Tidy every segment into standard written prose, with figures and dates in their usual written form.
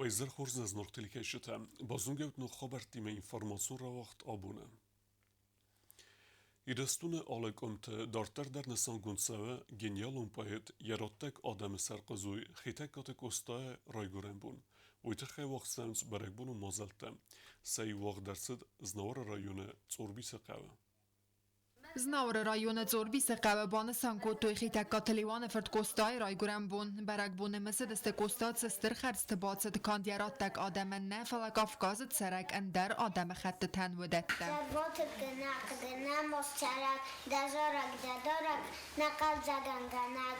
Изӕр хорз нӕзног телекӕсджытӕ. Базонгӕут ног хабӕрттимӕ информацион рауагъд абоны. Ирыстоны алы къуымты дарддӕр дӕр нысангонд цӕуы гениалон поэт, йӕ раттӕг адӕмы сӕрхъызой Хетӕгкаты Къостайы райгуырӕн бон. Уый тыххӕй уагъд цӕуынц бӕрӕгбонон мадзӕлттӕ. Сӕ иу уагъд ӕрцыд Знауыры районы Цъорбисы хъӕуы. Знауыры районы Цъорбисы хъӕуы банысан кодтой Хетӕгкаты Леуаны фырт Къостайы райгуырӕн бон. Бӕрӕгбоны мысыдысты Къоста цы стыр хӕрзты бацыд канд йӕ раттӕг адӕмӕн нӕ, фӕлӕ Кавказы цӕрӕг ӕндӕр адӕмыхӕттытӕн, уыдӕттӕ. Зӕрватыкк нӕ мосцӕрӕг, дӕ зарӕг, дӕ дарӕг, нӕ хъӕлдзӕгӕнгӕнӕг.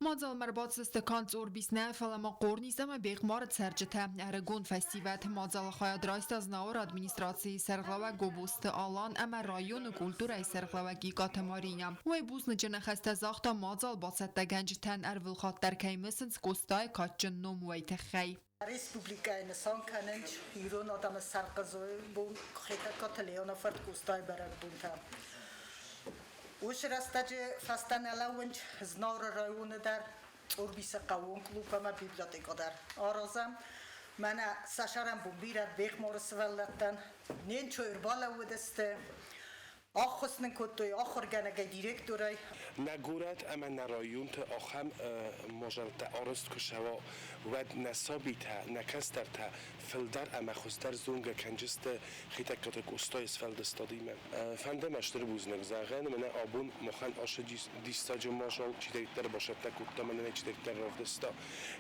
Мадзалмӕ ӕрбацыдысты канд Цъорбис нӕ, фӕлӕ ма Хъорнис ӕмӕ Бехъмары цӕрджытӕ. Ӕрыгон фӕсивӕд мадзалы хайад райста Знауыры администрацийы сӕргълӕууӕг Гобозты Алан ӕмӕ районы культурӕйы сӕргълӕууӕг Икъаты Маринӕ. Уый бузныджы ныхӕстӕ загъта мадзал бацӕттӕгӕнджытӕн ӕрвылхатт дӕр кӕй мысынц Къостайы кадджын ном уый тыххӕй. Республикӕйы нысан кӕнынц ирон адӕмы сӕрхъызойы бон Хетӕгкаты Леоны фырт Къостайы бӕрӕгбонтӕ. Уыцы рӕстӕджы фӕстӕ нӕ лӕууынц Знауыры районы дӕр, Цъорбисы хъӕууон клуб ӕмӕ библиотекӕ дӕр аразӕм. Мӕнӕ сӕ сӕрӕнбон бирӕ Бехъмары сывӕллӕттӕн не нцой ӕрбалӕууыдысты. Ӕххуыс нын кодтой ахуыргӕнӕгӕй, директорӕй. Нӕ горӕт ӕмӕ нӕ районты ахӕм мадзӕлттӕ арӕзт куы цӕуа, уӕд нӕ сабитӕ, нӕ кӕстӕртӕ фылдӕр ӕмӕ хуыздӕр зонгӕ кӕнджысты Хетӕгкаты Къостайы сфӕлдыстадимӕ. Фӕнды мӕ стыр бузныг зӕгъӕн, мӕнӕ абон махӕн ацы диссаджы мадзал чидӕриддӕр бацӕттӕ кодта, мӕнӕ нӕ чидӕриддӕр равдыста,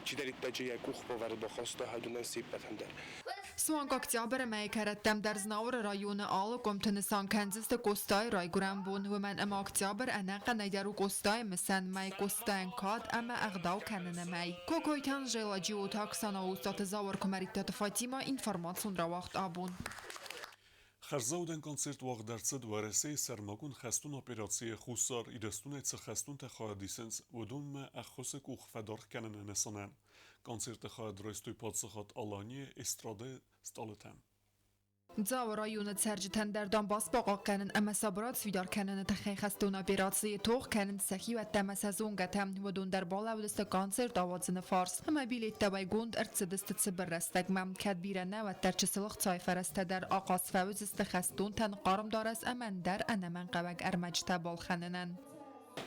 чидӕриддӕр йӕ къухбавӕрд бахаста уыдонӕн се ппӕтӕн дӕр. Суанг октябры мӕйы кӕрӕттӕм дӕр Знауыры районы алы къуымты нысан кӕндзысты Къостайы райгуырӕн бон, уымӕн ӕмӕ октябрь ӕнӕхъӕнӕй дӕр у Къостайы мысӕн мӕй, Къостайӕн кад ӕмӕ ӕгъдау кӕныны мӕй. Кокойты Анжела, Джиоты Оксана, Остъаты Зауыр, Куымӕридтаты Фатимӕ, информацион рауагъд абон. Хӕрзаудӕн концерт уагъд ӕрцыд Уӕрӕсейы сӕрмагонд хӕстон операцийы Хуссар Ирыстонӕй цы хӕстонтӕ хайад исынц, уыдонмӕ ӕххуысы къух фӕдаргъ кӕныны нысанӕн. Концерты хайад райстой паддзахад Аланийы эстрадӕйы стъалытӕ. Дзауы районы цӕрджытӕн дӕр Донбасс бахъахъхъӕнын ӕмӕ сабырад сфидар кӕныны тыххӕй хӕстон операцийы тох кӕнынц сӕ хиуӕттӕ ӕмӕ сӕ зонгӕтӕ. Уыдон дӕр балӕууыдысты концерт ауадзыны фарс ӕмӕ билеттӕ уӕйгонд ӕрцыдысты цыбыр рӕстӕгмӕ. Кӕд бирӕ нӕ, уӕддӕр чысыл ӕхцайы фӕрӕзтӕ дӕр ахъаз фӕуыдзысты хӕстонтӕн хъарм дарӕс ӕмӕ ӕндӕр ӕнӕмӕнгхъӕуӕг ӕрмӕджытӕ балхӕнынӕн.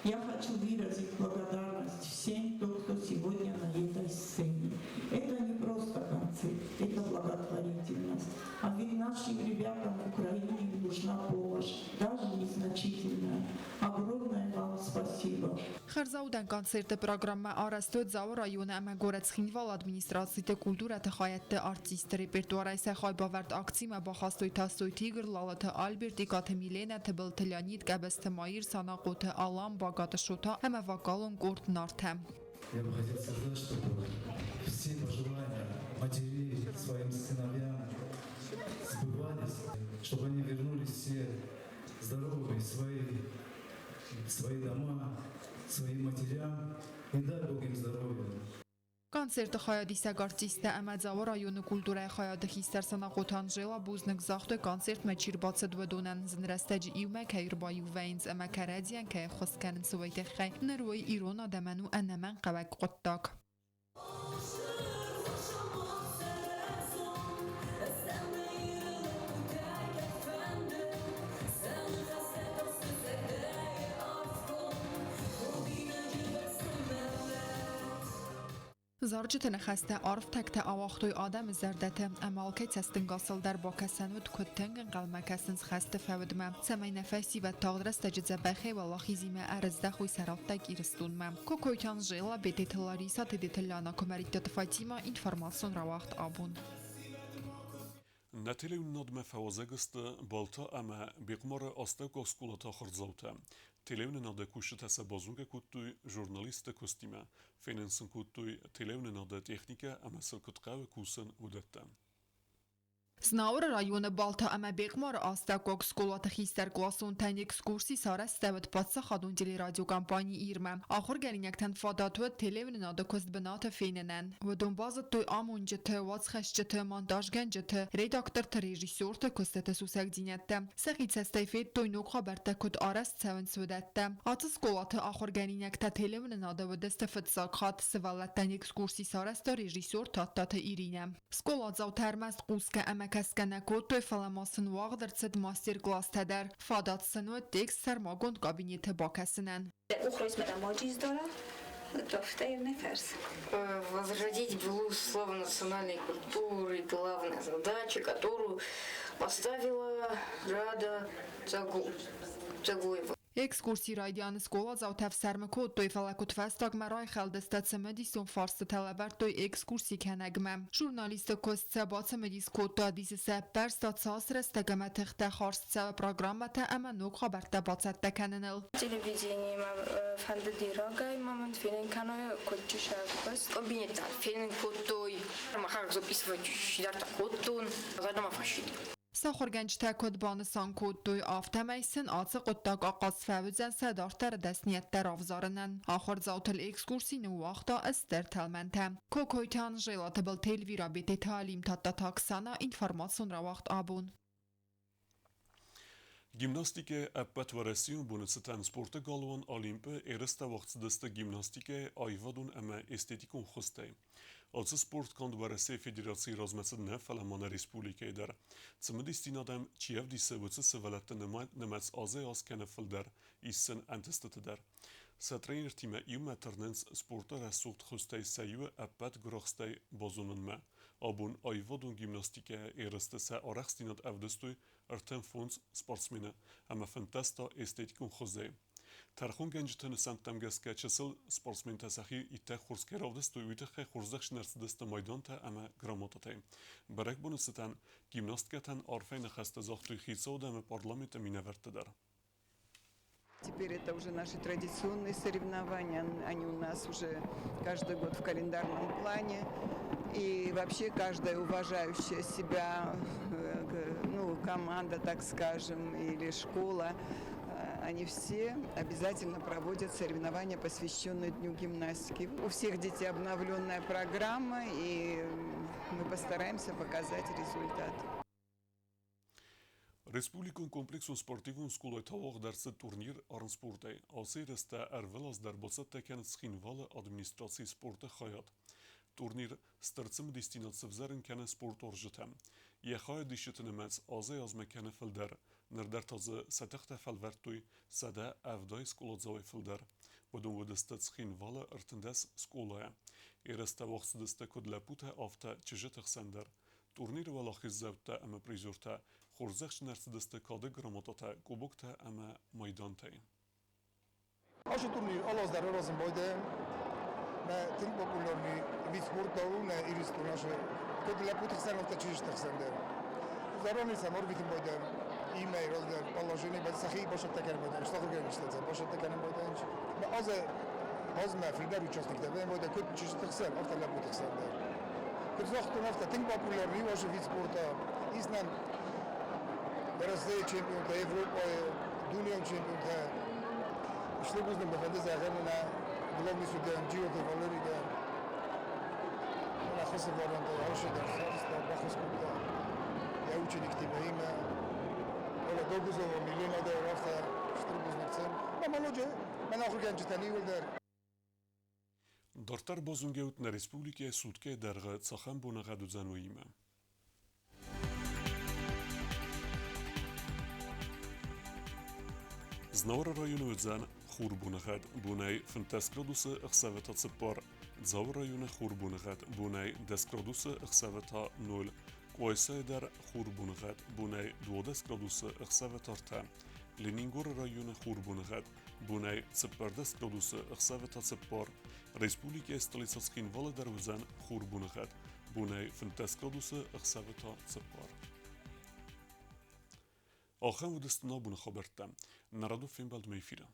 Я хочу выразить благодарность всем, кто сегодня на этой сцене. Это не просто концерт, это благотворительность. А ведь нашим ребятам в Украине нужна помощь, даже незначительная. Огромное вам спасибо. Хӕрзаудӕн концерты программӕ арӕзт уыд Дзауы районы ӕмӕ горӕт Цхинвалы администрациты культурӕты хайӕдты артистты репертуарӕй сӕ хайбавӕрд акцимӕ бахастой Тасойты Игорь, Лалыты Альберт, Икъаты Миленӕ, Тыбылты Леонид, Къӕбысты Маир, Санахъоты Алан, Багаты Шота ӕмӕ вокалон къорд Нартӕ. Я бы хотел сказать, чтобы все пожелания матерей своим сыновьям сбывались, чтобы они вернулись все здоровыми в свои дома, своим матерям, и дай Бог им здоровья. Концерты хайадисӕг артисттӕ ӕмӕ Дзауы районы культурӕйы хайады хистӕр Санахъоты Анжела бузныг загътой, концертмӕ чи рбацыд, уыдонӕн зын рӕстӕджы иумӕ кӕй ӕрбаиу вӕййынц ӕмӕ кӕрӕдзийӕн кӕй ӕххуыс кӕнынц, уый тыххӕй. Ныр уый ирон адӕмӕн у ӕнӕмӕнгхъӕуӕг хъуыддаг. Зарджыты ныхӕстӕ арф тӕгтӕ ауагътой адӕмы зӕрдӕты ӕмӕ алкӕй цӕстӕнгасыл дӕр бакӕсӕн уыд, куыд тынг ӕнхъӕлмӕ кӕсынц хӕсты фӕудмӕ, цӕмӕй нӕ фӕсивӕд тагъд рӕстӕджы дзӕбӕхӕй уӕлахизимӕ ӕрыздӕхой сӕ раттӕг Ирыстонмӕ. Кокойты Анжела, Бететы Лариса, Тедеты Ляна, Куымӕридтаты Фатимӕ, информацион рауагъд абон. Нӕ телеуынынадмӕ фӕуазӕг сты Балта ӕмӕ Бехъмары астӕуккаг скъолаты ахуырдзаутӕ. Телеуынынады кусджытӕ сӕ базонгӕ кодтой журналистты куыстимӕ, фенын сын кодтой телеуынынады техникӕ ӕмӕ сыл куыд хъӕуы кусын, уыдӕттӕ. Знауыры районы Балта ӕмӕ Бехъмары астӕуккаг скъолаты хистӕркъласонтӕн экскурси сарӕзтӕуыд паддзахадон телерадиокомпани Ир-мӕ. Ахуыргӕнинӕгтӕн фадат уыд телеуынынады куыст бынаты фенынӕн. Уыдон базыдтой амонджыты, уацхӕсджыты, монтажгӕнджыты, редакторты, режиссерты куыстыты сусӕгдзинӕдтӕ. Сӕхи цӕстӕй федтой ног хабӕрттӕ куыд арӕзт цӕуынц, уыдӕттӕ. Ацы скъолаты ахуыргӕнинӕгтӕ телеуынынады уыдысты фыццаг хатт. Сывӕллӕттӕн экскурси сарӕзта режиссер Тадтаты Иринӕ. Скъоладзаутӕ ӕрмӕст хъусгӕ ӕмӕ кӕсгӕ нӕ кодтой, фӕлӕ ма сын уагъд ӕрцыд мастер-класстӕ дӕр. Фадат сын уыд текст сӕрмагонд кабинеты бакӕсынӕн. Возродить былую славу национальной культуры – главная задача, которую поставила Рада Дзагоева. Экскурсийы райдианы скъоладзаутӕ ӕфсӕрмы кодтой, фӕлӕ куыдфӕстагмӕ райхӕлдысты, цымыдисон фарстытӕ лӕвӕрдтой экскурси кӕнӕгмӕ. Журналисты куыст сӕ бацымыдис кодта, дисы сӕ ӕппӕрста, цас рӕстӕг ӕмӕ тыхтӕ хардз цӕуы программӕтӕ ӕмӕ ног хабӕрттӕ бацӕттӕ кӕныныл. Телевидениемӕ фӕндыди рагӕй ма мын фенын кӕной куыд чысыл куыст. Кабинеттӕ фенын кодтой, махӕн записывать чидӕртӕ кодтон, зӕрдӕмӕ фӕсид. Сӕ ахуыргӕнджытӕ куыд банысан кодтой, афтӕмӕй сын ацы хъуыддаг ахъаз фӕуыдзӕн сӕ дарддӕры дӕсныйӕдтӕ равзарынӕн. Ахуырдзаутыл экскурси ныууагъта стыр тӕлмӕнтӕ. Кокойты Анжела, Тыбылты Эльвира, Бететы Алим, Тадтаты Оксана, информацион рауагъд абон. Гимнастикӕйы ӕппӕтуӕрӕсейон боны цытӕн спорты галуан Олимп-ы ерыстӕ уагъд цыдысты гимнастикӕйы аивадон ӕмӕ эстетикон хуызтӕй. Ацы спорт канд Уӕрӕсейы Федерацийы размӕцыд нӕ, фӕлӕ ма нӕ республикӕйы дӕр. Цымыдисдзинад ӕм чи ӕвдисы, уыцы сывӕллӕтты нымӕц азӕй-аз кӕны фылдӕр, ис сын ӕнтыстыты дӕр. Сӕ тренертимӕ иумӕ тырнынц спорты рӕсугъд хуызтӕй сӕ иуы ӕппӕт гуырахстӕй базонынмӕ. Абон аивадон гимнастикӕйӕ ерысты сӕ арӕхстдзинад ӕвдыстой 35 спортсмены ӕмӕ 15 та эстетикон хуызӕй. Тӕрхонгӕнджыты нысӕнттӕм гӕсгӕ чысыл спортсментӕ сӕхи иттӕг хорз кӕй равдыстой, уый тыххӕй хорзӕхджын ӕрцыдысты майдантӕ ӕмӕ грамотатӕй. Бӕрӕгбоны цытӕн гимнасткӕтӕн арфӕйы ныхӕстӕ загътой хицауад ӕмӕ парламенты минӕвӕртты дӕр. Теперь это уже наши традиционные соревнования, они у нас уже каждый год в календарном плане. И вообще каждая уважающая себя ну, команда, так скажем, или школа, они все обязательно проводят соревнования, посвященные Дню гимнастики. У всех детей обновленная программа, и мы постараемся показать результат. Республикон комплексон спортивон скъолайы та уагъд ӕрцыд турнир армспортӕй. Ацы ерыстӕ ӕрвылаз дӕр бацӕттӕ кӕны Цхинвалы администрацийы спорты хайад. Турнир стыр цымыдисдзинад сывзӕрын кӕны спортуарзджытӕм. Йӕ хайадисджыты нымӕц азӕй-азмӕ кӕны фылдӕр. Ныр дӕр та дзы сӕ тыхтӕ фӕлвӕрдтой 170 скъоладзауӕй фылдӕр. Уыдон уыдысты Цхинвалы 13 скъолайӕ. Ерыстӕ уагъд цыдысты куыд лӕппутӕ, афтӕ чызджыты хсӕн дӕр. Турниры уӕлахиздзӕуттӕ ӕмӕ призертӕ хорзӕхджын ӕрцыдысты кады грамотатӕ, кубоктӕ ӕмӕ майдантӕй. Ацы турнир алы аз дӕр аразын байдайӕм. Нӕ тынг популярный вид спорта у нӕ Ирыстоны ашы куыд лӕппуты хсӕн, афтӕ чызджыты хсӕн дӕр. Заранее сӕм ӕрвитын байдайӕм имӕ раздӕр положение сӕхи бацӕттӕ кӕнын байдайӕм, сахуыргӕнджытӕ бацӕттӕ кӕнын байдайӕм. Азы азмӕ фылдӕр участниктӕ вӕййы куыд чызджыты хсӕн, афтӕ лӕппуты хсӕн дӕр. Куыд загътон, афтӕ тынг популярный у ашы вид спорта. Ис нӕм Уӕрӕсейы чемпионтӕ, Европӕйы, дунеон чемпионтӕ. Стыр бузныг мӕ фӕнды зӕгъын нӕ главный судья Джиоты Валерий дӕр. Нӕ хысы варантӕ алцы дӕр сарӕзта, баххуыс кодта йӕ учениктимӕ имӕ. Оля Догузова, Милена дӕр афтӕ стыр бузныг сын. Ӕмӕ ноджы мӕн ахуыргӕнджытӕн иууылдӕр. Дарддӕр базонгӕ ут нӕ республикӕйы суткӕйы дӕргъы цахӕм боныгъӕд уыдзӕн, уыимӕ. Знауыры районы уыдзӕн хурбоныгъӕд, бонӕй 15 градусы, ӕхсӕвы та 4. Дзауы районы хурбоныгъӕд, бонӕй 10 градусы, ӕхсӕвы та 0. Къуайсайы дӕр хурбоныгъӕд, бонӕй 12 градусы, ӕхсӕвы та 3. Ленингоры районы хурбоныгъӕд, бонӕй 14 градусы, ӕхсӕвы та 4. Республикӕйы столицӕ Цхинвалы дӕр уыдзӕн хурбоныгъӕд, бонӕй 15 градусы, ӕхсӕвы та 4. Ахӕм уыдысты нӕ абоны хабӕрттӕ. Нӕ радон фембӕлдмӕ эфиры.